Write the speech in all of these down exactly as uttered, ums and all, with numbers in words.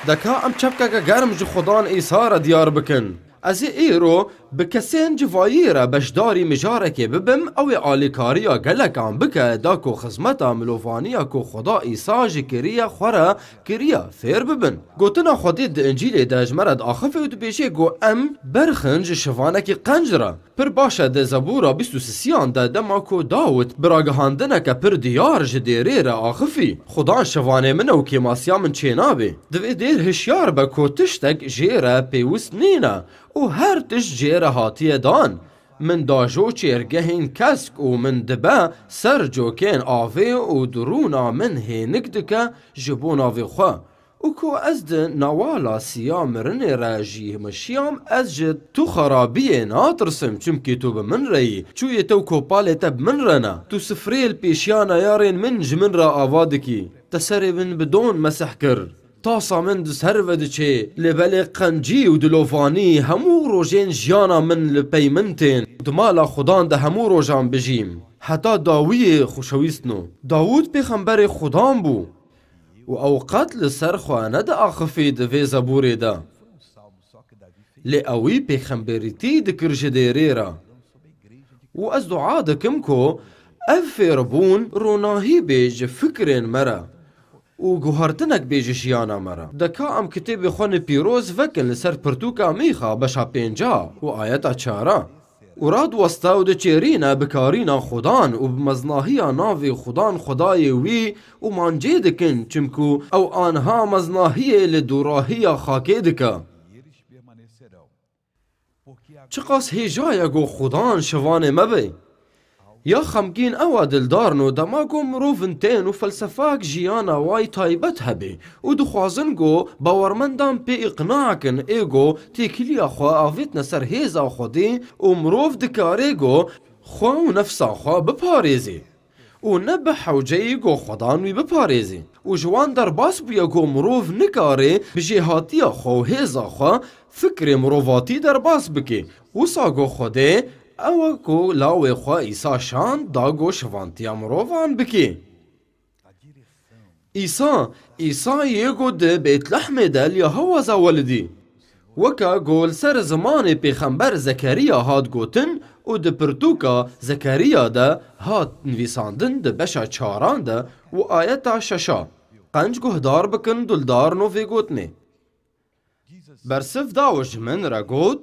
Deka em çepkeke germ ji Xudan Îsa re diyar bikin. Ez ê îro bi kesên civayî re beşdarî mijarekê bibim, ew ê alîkariya gelekan bike, da ku xizmeta milovaniya ku Xuda Îsa ji kiriye xwe re kiriye, fêr bibin. Gotina Xwedê di Încîlê de ji me re diaxife û dibêje ku em berxin ji şivanekî qenc re. Pir baş e, di Zebûra bîst û sisiyan de, dema ku Dawid bi ragihandineke pir diyar ji dêrê re axifî, Xudan şivanê min e û kêmasiya min çênabê. Divê dêr hişyar be ku tiştek jê re pêwist nîne û her tişt jê re hatiye dan. Min dajo çêrgehên kesk û min dibe ser cokên avê û dirûna min hênik dike ji bo navê xwe. Û ku ez di newala siya mirinê re jî meşiyam, ez ji tu xerabiyê natirsim, çimkî tu bi min re yî. Çûyê te û kopalê te bi min re ne. Tu sifreyê li pêşiya neyarên min ji min re ava dikî. Te serê min bi don mesih kir. Tasa min di ser ve diçê, lê belê qencî û dilovanî hemû rojên jiyana min li pey min tên. Di mala Xudan de hemû rojan bijîm, heta dawiyê xwe şewîstno. Dawûd pêxemberê Xudan bû. Û ew qet li ser xwe nediaxifî di vê zebûrê de. Lê ewî pêxemberîtî dikir ji dêrê re. Û ez dua dikim ku ev fêrbûn ronahî bê ji fikrên me re û guhertinek bê ji jiyana me re. Deka em kitêbê xwe ne pîroz vekin li ser pirtûka Mîxa beşa pênca û ayeta çara. Û radiweste û diçêrîne bikarîna Xudan û bi meznahiya navê Xudan Xwedayê wî û mancê dikin, çimku ew anha meznahiyê li dûrahiya xakê dike. Çiqas hêja ye ku Xudan şivanê me be. Ya xemgîn ew e dildarno, dema ku mirov in tên û felsefak jiyana way taybet hebe û dixwazin ku bawermendan pê îqna kin, ê ku têkiliya xwe avêtne ser hêza Xwedê û mirov dikare ku xwe û nefsa xwe biparêzê û ne bi hewceyî ku Xwedan wî biparêzê. Û ji wan derbas bûye ku mirov nikare bi jêhatiya xwe û hêza xwe fikrê mirovatî derbas bike. Wisa ku Xwedê ew e ku lawê xwe Îsa şand da ku şivantiya mirovan bike. Îsa, Îsa yê ku di Bêtlehmê de liya hewaza welidî. Weke ku li ser zimanê pêxember Zekeriya hat gotin û di pirtûka Zekeriya de hat nivîsandin di beşa çaran de û ayeta şeşa. Qenc guhdar bikin, dildar no vê gotinê. Bersiv da û ji min re got,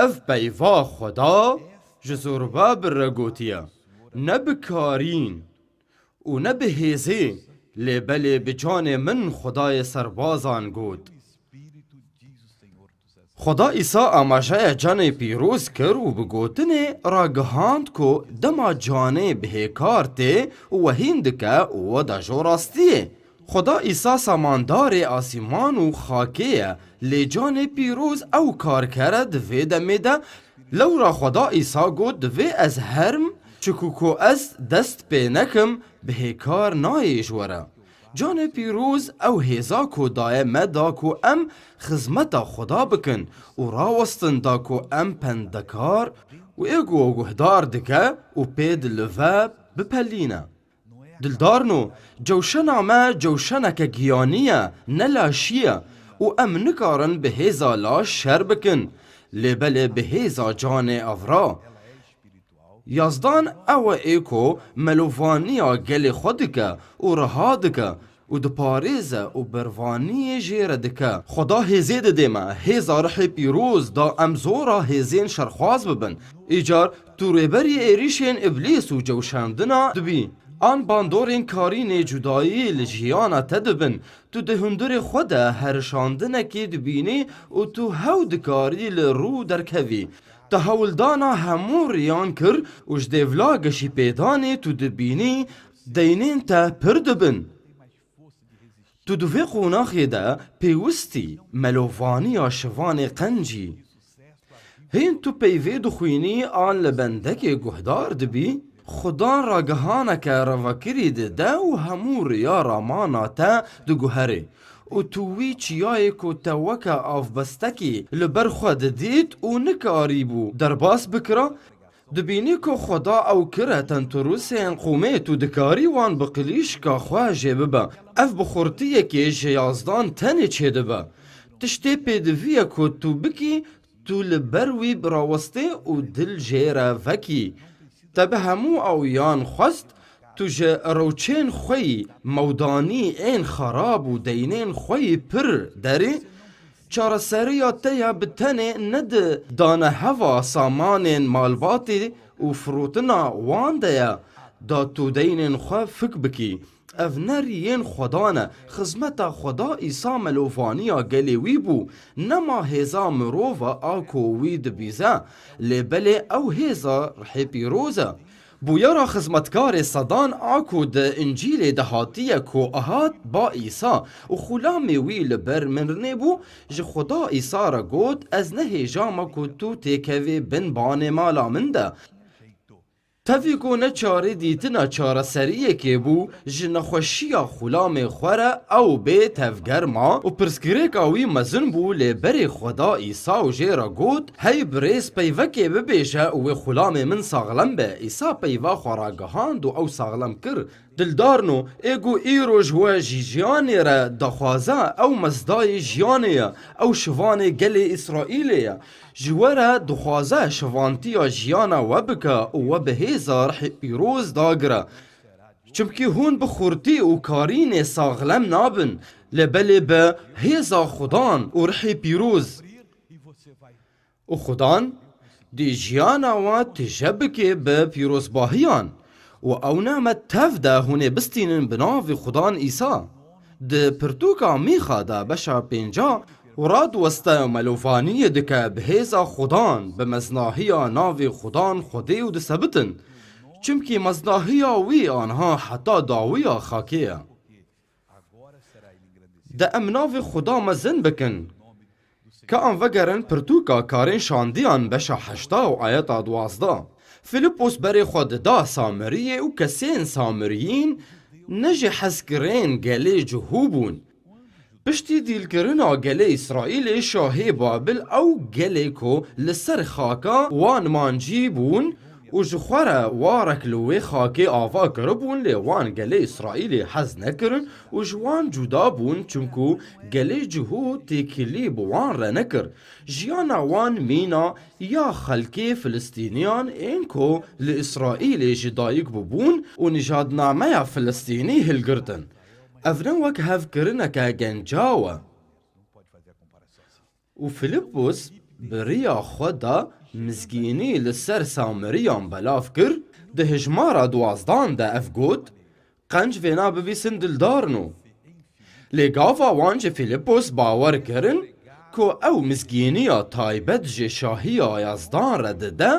Ev peyva Xweda ji Zorubabel re gotiye, ne bi karîn û ne bi hêzê, lê belê bi canê min, Xwedayê serbazan got. Xweda Îsa amajeya canê pîroz kir û bi gotinê ragihand ku dema canê bihêkar tê û wehîn dike û weda jo rastiyê. Xweda Îsa samandarê asîman û xakê ye, lê canê pîroz ew karker e di vê demê de. Lewra Xweda Îsa got, Divê ez herim, çiku ku ez dest pê nekim, bihêkar nayê ji we re. Canê pîroz ew hêza ku daye me da ku em xizmeta Xweda bikin û rawestin da ku em pendekar û ê ku guhdar dike û pê dilive bipelîne. Dildarno, cewşena me cewşeneke giyanî ye, ne laşî ye û em nikarin bi hêza laş şer bikin, lê belê bi hêza canê evra. Yazdan ew e ê ku melovaniya gelê xwe dike û riha dike û diparêze û bervaniyê jê re dike. Xweda hêzê didê me, hêza rihê pîroz da em zora hêzên şerxwaz bibin. Îcar tu rêberî êrîşên îblîs û cewşandina dibî. An bandorên karînê cudayî li jiyana te dibin. Tu di hundirê xwe de herişandinekê dibînî û tu hew dikarî li rû derkevî. Te hewldana hemû riyan kir û ji dêvla geşîpêdanê tu dibînî deynên te pir dibin. Tu di vê qonaxê de pêwistî melovaniya şivanê qencî. Hîn tu peyvê dixwînî an li bendekê guhdar dibî, Xudan ragihaneke revekirî dide û hemû riya ramana te diguherê. Û tu wî çiyayê ku te weke avbestekî li ber xwe didît û nikarîbû derbas bikira, Dibînî ku Xweda ew kire tentirûsên qûmê, tu dikarî wan bi qilîşka xwe jê bibe. Ev bi xurtiyekê ji yazdan tenê çêdibe. Tiştê pêdivî ye ku tu bikî, tu li ber wî birawestê û dil jê re vekî. Te bi hemû ew yan xwest, tu ji rewçên xwe yî mewdanî ên xerab û deynên xwe yî pir derê. Çareseriya te ya bi tenê ne di daneheva samanên malbatê û firotina wan de ye, da tu deynên xwe fik bikî. Ev ne riyên Xwedan e. Xizmeta Xweda Îsa melovaniya gelê wî bû. Nema hêza mirov e a ku wî dibîze, lê belê ew hêza rihê pîroz e. Bûyera xizmetkarê sedan a ku di Încîlê de hatiye ku hat ba Îsa û xulamê wî li ber mirinê bû, ji Xweda Îsa re got, Ez ne hêja me ku tu têkevî bin banê mala min de. Tevî ku ne çarê dîtina çareseriyekê bû, ji nexweşiya xulamê xwe re ew bê tevgerma û pirsgirêka wî mezin bû, lê berê Xweda Îsa û jê re got, Hey birêz, peyvekê bibêje û wê xulamê min saxlem be. Îsa peyva xwe ragihand û ew saxlem kir. Dildarno, ê ku îro ji we jî jiyanê re daxwaze, ew mezdayê jiyanê ye, ew şivanê gelê Îsraîlê ye. Ji we re dixwaze şivantiya jiyana we bike û we bi hêza rihê pîroz dagire. Çimkî hûn bi xurtî û karînê saxlem nabin, lê belê bi hêza Xudan û rihê pîroz. Û Xudan dê jiyana we tije bike bi pîrozbahiyan. Û ew ne me tev de hûn ê bistînin bi navê Xudan Îsa. Di pirtûka Mîxa de beşa pênca û radiweste melovaniyê dike bi hêza Xudan, bi meznahiya navê Xudan Xwedê û disebitin. Çimkî meznahiya wî anha heta dawiya xakê ye. De em navê Xuda mezin bikin. Ka em vegerin pirtûka karên şandiyan beşa heşta û ayeta duwazdeh. Filipos berê xwe dida Samiriyê û kesên Samiriyîn ne jê hezkirên gelê Cihû bûn. Piştî dîlkirina gelê Îsraîlê şahê Babil ew gelê ku li ser xaka wan mancî bûn, û ji xwe re warek li wê xakê ava kiribûn, lê wan gelê Îsraîlê hez nekirin û ji wan cuda bûn, çimku gelê Cihû têkilî bi wan re nekir. Jiyana wan mîna ya xelkê Filistîniyan ên ku li Îsraîlê ji dayik bûbûn û nijadnameya Filistînî hilgirtin. Ev ne wek hevkirineke gencaw e. Û Filipos bi riya xwe de mizgînî li ser Samiriyan belav kir, di hijmara duwazdan de ev got, Qenc vêna bivîsin dildarno. Lê gava wan ji Filipos bawer kirin ku ew mizgîniya taybet ji şahiya yazdan re dide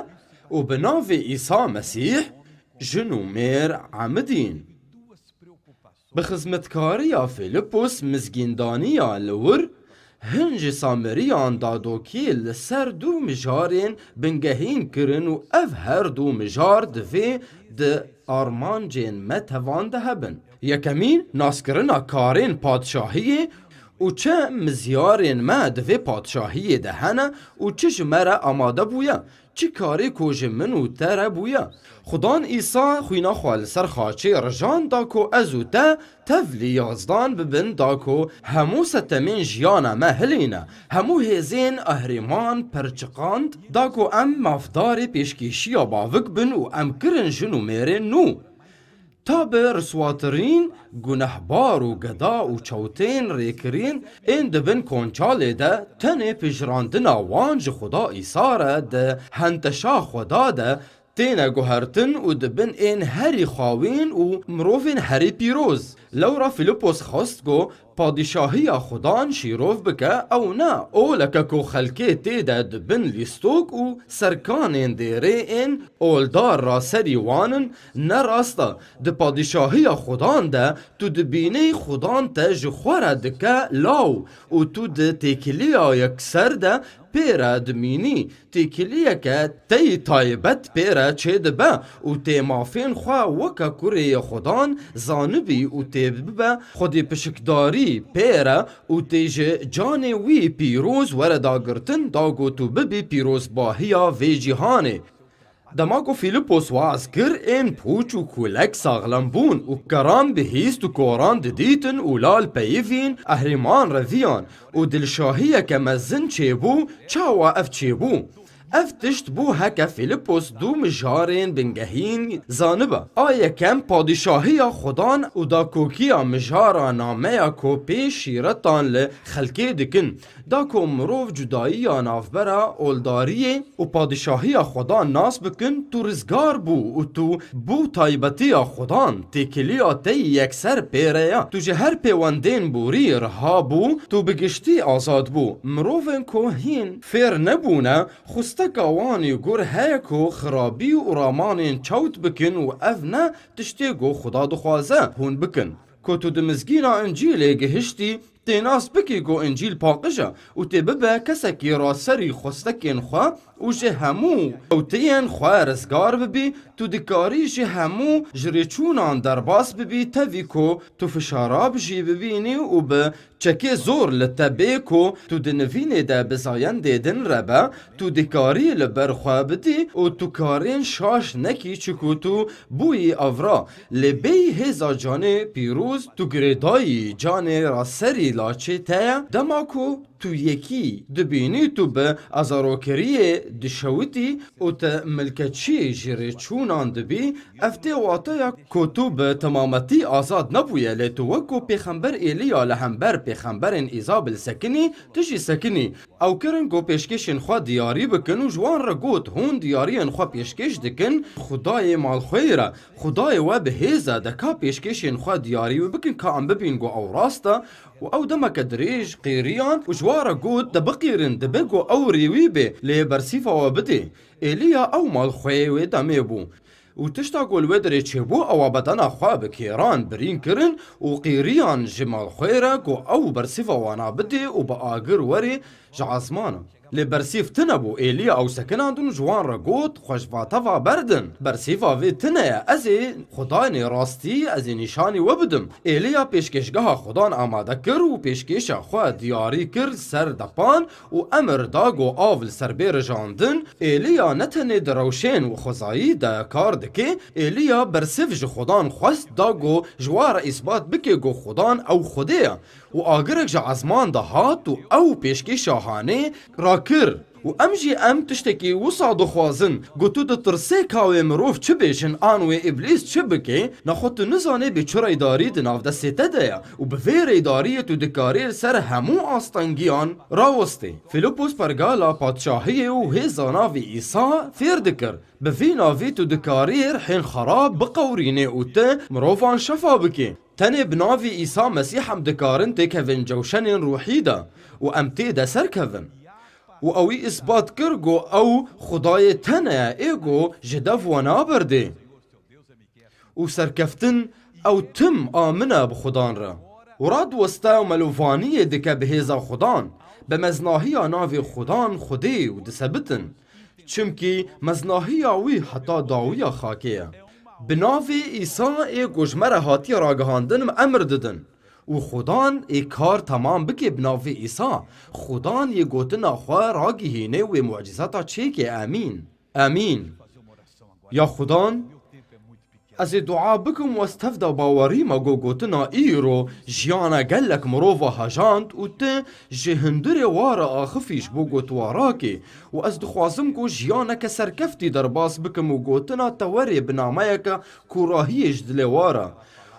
û bi navê Îsa Mesîh jin û mêr emidîn. Bi xizmetkariya Filipos mizgîndaniya li wir, hin ji Samiriyan dadokî li ser du mijarên bingehîn kirin û ev her du mijar divê di armancên me tevan de hebin. Yekemîn, naskirina karên padşahiyê û çi mizyarên me di vê padşahiyê de hene û çi ji me re amade bûye. Çi karê ku ji min û te re bûye? Xudan Îsa xwîna xwe li ser xaçê rijand da ku ez û te tevlî yazdan bibin, da ku hemû setemên jiyana me hilîne, hemû hêzên ehrêman perçiqand, da ku em mafdarê pêşkêşiya bavik bin û em kirin jin û mêrên nû. Ta bi riswatirîn, gunehbar û geda û çewtên rêkirîn ên di bin konçalê de tenê pijirandina wan ji Xuda Îsa re di henteşa Xweda de têne guhertin û dibin ên herî xawîn û mirovên herî pîroz. Lewra Filipos xwest ku padîşahiya Xudan şîrov bike, ew ne oleke ku xelkê tê de dibin lîstok û serkanên dêrê ên oldar ra serî wan in, ne rast e. Di padîşahiya Xudan de tu dibînî Xudan te ji xwe re dike law û tu di têkiliya yekser de pê re dimînî. Têkiliyeke te yî taybet pê re çêdibe û tê mafên xwe weke kurê Xudan zanibî û tê bibe xwedî pişikdarî pê re û tê ji canê wî pîroz were dagirtin, da ku tu bibî pîrozbahiya vê cîhanê. Dema ku Fîlipos waz kir, ên pûç û kulek saxlem bûn û keran bihîst û koran didîtin û lal peyivîn ehrîman reviyan û dilşahiyeke mezin çêbû. Çawa ev çêbû? Ev tişt bû heke Fîlipos du mijarên bingehîn zanibe. A yekem padîşahiya Xudan û dakokiya mijara nameya ku pê şîretan li xelkê dikin. Da ku mirov cudayiya navbera oldariyê û padîşahiya Xudan nas bikin, tu rizgar bû û tu bû taybetiya Xudan, têkiliya te yî yekser pê re ye. Tu ji her pêwendên borî riha bû, tu bi giştî azad bû. Mirovên ku hîn fêr nebûne, xwisteka wan yê gur heye ku xirabî û ramanên çewt bikin û ev ne tiştê ku Xuda dixwaze hûn bikin. Ku tu di mizgîna Încîlê gihiştî, tê nas bikî ku Încîl paqij e û tê bibe kesekî raserî xwestekên xwe û ji hemû ewtiyên xwe rizgar bibî, tu dikarî ji hemû ji rêçûnan derbas bibî, tevî ku tu fişara bijî bibînî û bi çekê zor li te bê ku tu di nivînê de bi zayendê din re be, tu dikarî li ber xwe bidî û tu karên şaş nekî, çiku tu bûyî avra. Lê bêyî hêza canê pîroz, tu girêdayî canê raserî laçê te ye. Dema ku tu yekî dibînî, tu bi azarokiriyê dişewitî û te milketçî ji rêçûnan dibî, ev tê wateya ku tu bi temametî azad nebûye, lê tu wek ku pêxember Êliya li hember pêxemberên Îzabil sekinî, tu jî sekinî. Ew kirin ku pêşkêşên xwe diyarî bikin û ji wan re got, hûn diyariyên xwe pêşkêş dikin Xwedayê malxweyî re. Xwedayê we bi hêz e, de ka pêşkêşên xwe diyarî wî bikin, ka em bibîn ku ew rast e. Û ew demeke dirêj qêriyan û ji wan re got, de biqîrin, dibe ku ew rêwî bê, lê bersîfa we bidê. Êliya ew malxweyê wê demê bû. Û tişta ku li wê derê çêbû, ewa bedena xwe bi kêran birîn kirin û qîriyan ji malxwê re ku ew bersîfa wana bidê û bi agir werê ji ezmana. Lê bersîv tune bû, Êliya ew sekinandin û ji wan re got, xwe ji va teva berdin. Bersîva vê tune ye, ez ê Xudanê rastî, ez ê nîşanî we bidim. Êliya pêşkêşgeha Xudan amade kir û pêşkêşa xwe diyarî kir ser depan û emir da ku av li ser bê rijandin. Êliya ne tenê direwşên û xwezayî de kar dike, Êliya bersiv ji Xudan xwest da ku ji wa re îsbat bike ku Xudan ew Xwedê ye. Û agirek ji ezman de hat û ew pêşkêşa hanê rakir. Û em jî em tiştekî wisa dixwazin, ku tu ditirsê ka wê mirov çi bêjin an wê îblîs çi bike, nexwe tu nizanê bê çi reydarî di nav destê te de ye û bi vê reydariyê tu dikarî li ser hemû astengiyan rawestê. Fîlipos pergala padşahiyê û hêza navê Îsa fêr dikir. Bi vî navî tu dikarî rihên xerab biqewrînê û tu mirovan şefa bikê. Tenê bi navê Îsa Mesîh em dikarin têkevin cewşenên ruhî de û em tê de serkevin. Û ewî îsbat kir ku ew Xwedayê tene ye, ê ku ji dev we naberdê. Û serkeftin ew tim a min e bi Xudan re. Û radiweste û melovaniyê dike bi hêza Xudan, bi meznahiya navê Xudan Xwedê û disebitin. Çimkî meznahiya wî heta dawiya xakê ye. Bi navê Îsa ê ku ji me re hatiye ragihandin, em emir didin. Û Xudan ê kar temam bike bi navê Îsa. Xudan yê gotina xwe ragihîne wê mucîzata çêke. Emîn. Emîn. Ya Xudan, ez ê dua bikim û ez tev de bawerî me ku gotina îro jiyana gelek mirova hejand û tu ji hundirê wa re axifî ji bo ku tu wa rakê. Û ez dixwazim ku jiyaneke serkeftî derbas bikim û gotina te werê bi nameyeke kûrahiyê ji dilê wa re.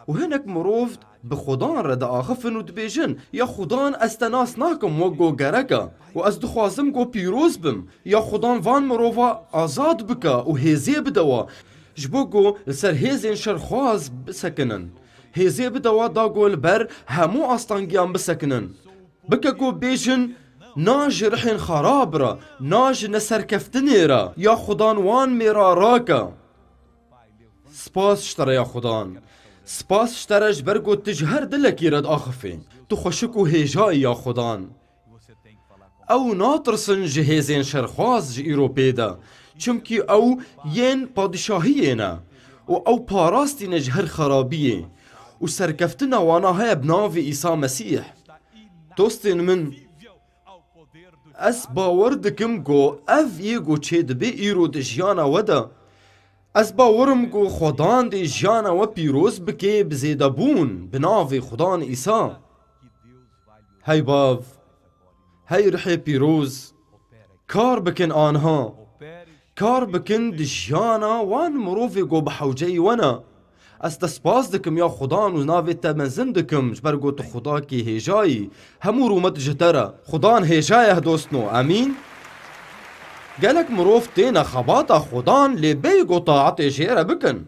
Û hinek mirov bi Xudan re diaxifin û dibêjin, ya Xudan, ez te nas nakim wek ku gerek e. Û ez dixwazim ku pîroz bim. Ya Xudan van mirova azad bike û hêzê bide we, ji bo ku li ser hêzên şerxwaz bisekinin. Hêzê bide we da ku li ber hemû astengiyan bisekinin. Bike ku bêjin, na ji rihên xerab re, na ji neserkeftinê re, ya Xudan wan mêra rake. Spas ji te re ya Xudan. Spas ji te re ji ber ku tu ji her dilekî re diaxifî. Tu xweşik û hêja yî ya Xudan. Ew natirsin ji hêzên şerxwaz ji îro pê de, çimkî ew yên padîşahiyê ne û ew parastî ne ji her xerabiyê. Û serkeftina wana heye bi navê Îsa Mesîh. Dostên min, ez bawer dikim ku ev yê ku çêdibe îro di jiyana we de, Ez bawer im ku Xudan dê jiyana we pîroz bike bi zêdebûn bi navê Xudan Îsa. Hey Bav, hey Rihê Pîroz, kar bikin aniha. Kar bikin di jiyana wan mirovê ku bi hewceyî we ne. Ez te spas dikim ya Xudan û navê te mezin dikim, ji ber ku tu Xudakî hêja yî. Hemû rûmet ji te re. Xudan hêja ye dostno. Emîn. Gelek mirov têne xebata Xudan, lê bêyî ku taetê jê re bikin.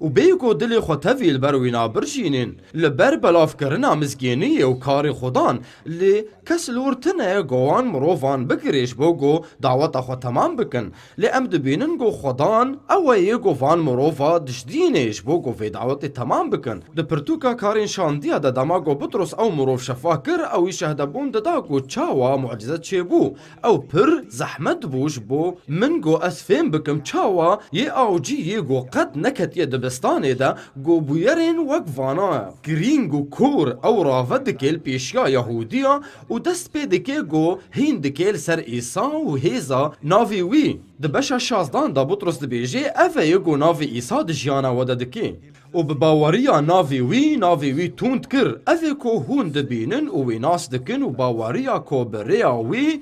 Û bêyî ku dilê xwe tevî li ber wî nabirjînin, li ber belavkirina mizgîniyê û karê Xudan, lê kes li wir tune ye ku wan mirovan bigirê ji bo ku daweta xwe temam bikin. Lê em dibînin ku Xudan ew e yê ku van mirova dişdînê ji bo ku vê dawetê temam bikin. Di pirtûka Karên Şandiya de dema ku Butros ew mirov şefa kir, ew wî şehdebûn dida ku çawa mucîze çêbû. Ew pir zehmet bû ji bo min ku ez fêm bikim çawa yê awcî yê ku qet neketiye dibistanê de ku bûyerên wek vana girîng û kor ew rave dike li pêşiya Yahûdiya û dest pê dike ku hîn dike li ser Îsa û hêza navê wî. Di beşa şazdan de Butros dibêje, ev e yê ku navê Îsa di jiyana we de dike. Û bi baweriya navê wî, navê wî tund kir. Ev ê ku hûn dibînin û wî nas dikin û baweriya ku bi rêya wî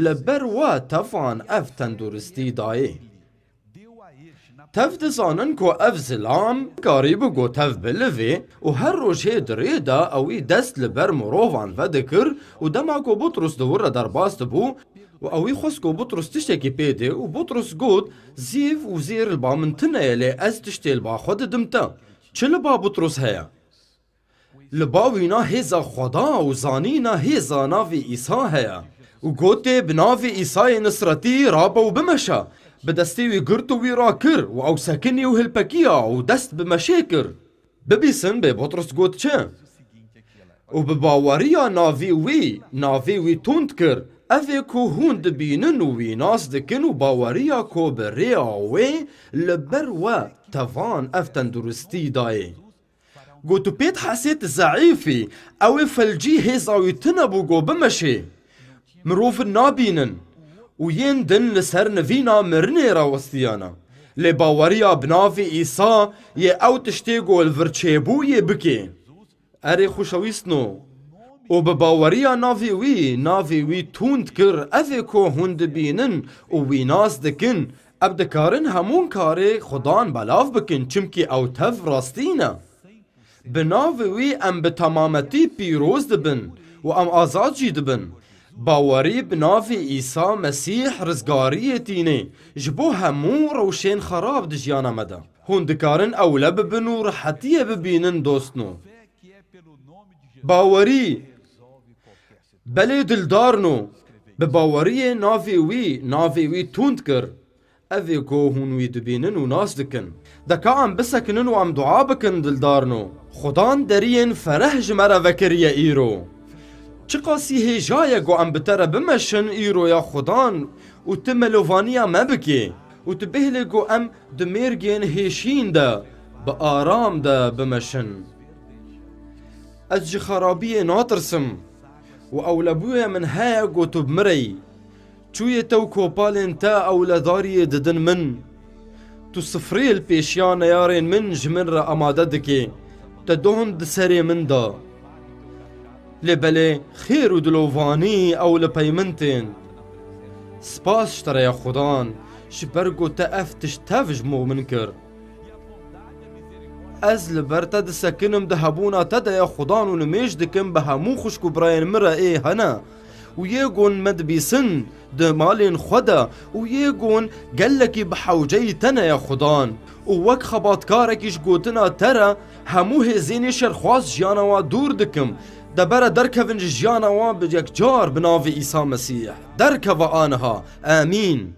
li ber we tevan ev tenduristî dayê. Tev dizanin ku ev zilam karîbû ku tev bilivê û her rojê di rê de ewî dest li ber mirovan vedikir û dema ku Butrus di wir re derbas dibû û ewî xwest ku Butrus tiştekî pê dê û Butrus got, zîv û zêr li ba min tune ye, lê ez tiştê li ba xwe didim te. Çi li ba Butrus heye? Li ba wîna hêza Xweda û zanîna hêza navê Îsa heye. Û gotê, bi navê Îsayê Nisretî rabe û bimeşe. Bi destê wî girt û wî rakir û ew sekinî û hilpekiya û dest bi meşê kir. Bibîsin bê Butrus got çi? Û bi baweriya navê wî, navê wî tund kir. Ev ê ku hûn dibînin û wî nas dikin û baweriya ku bi rêya wê li ber we tevan ev tenduristî dayê. Got û pêt hesê tu zeîf î, ew ê felcî hêza wî tune bû ku bimeşê. Mirovin nabînin û yên din li ser nivîna mirinê rawestiyana. Lê baweriya bi navê Îsa yê ew tiştê ku li vir çêbû yê bikê. Erê xweşewîstno. Û bi baweriya navê wî, navê wî tund kir, ev ê ku hûn dibînin û wî nas dikin, ev dikarin hemûn karê Xudan belav bikin, çimkî ew tev rastî ne. Bi navê wî em bi temametî pîroz dibin û em azad jî dibin. Bawerî bi navê Îsa Mesîh rizgariyê tînê ji bo hemû rewşên xerab di jiyana me de. Hûn dikarin ewle bibin û rihetiyê bibînin dostno. Bawerî. Belê dildarno. Bi baweriyê navê wî, navê wî tund kir. Ev ê ku hûn wî dibînin û nas dikin. De ka em bisekinin û em dua bikin dildarno. Xudan deriyên fereh ji me re vekiriye îro. Çiqasî hêja ye ku em bi te re bimeşin îro ya Xudan û tu melovaniya me bikê û tu bêhlê ku em di mêrgên hêşîn de, bi aram de bimeşin. Ez ji xerabiyê natirsim û ewlebûya min heye ku tu bimireyî. Çûyê te û kopalên te ewledariyê didin min. Tu sifrê li pêşiya neyarên min ji min re amade dikê. Te don di serê min da. Lê belê xêr û dilovanî ew li pey min tên. Spas ji te re ya Xudan, ji ber ku te ev tişt tev ji bo min kir. Ez li ber te disekinim, di hebûna te de ya Xudan û nimêj dikim bi hemû xwişk û birayên min re ê hene û yê gon me dibîsin di malên xwe de û yê gon gelekî bi hewceyî te ne ya Xudan û wek xebatkarekî ji gotina te re hemû hêzênê şerxwaz jiyana wan dûr dikim. De bere derkevin ji jiyana wan bi yekcar bi navê Îsa Mesîh. Derkeve aniha. Amîn.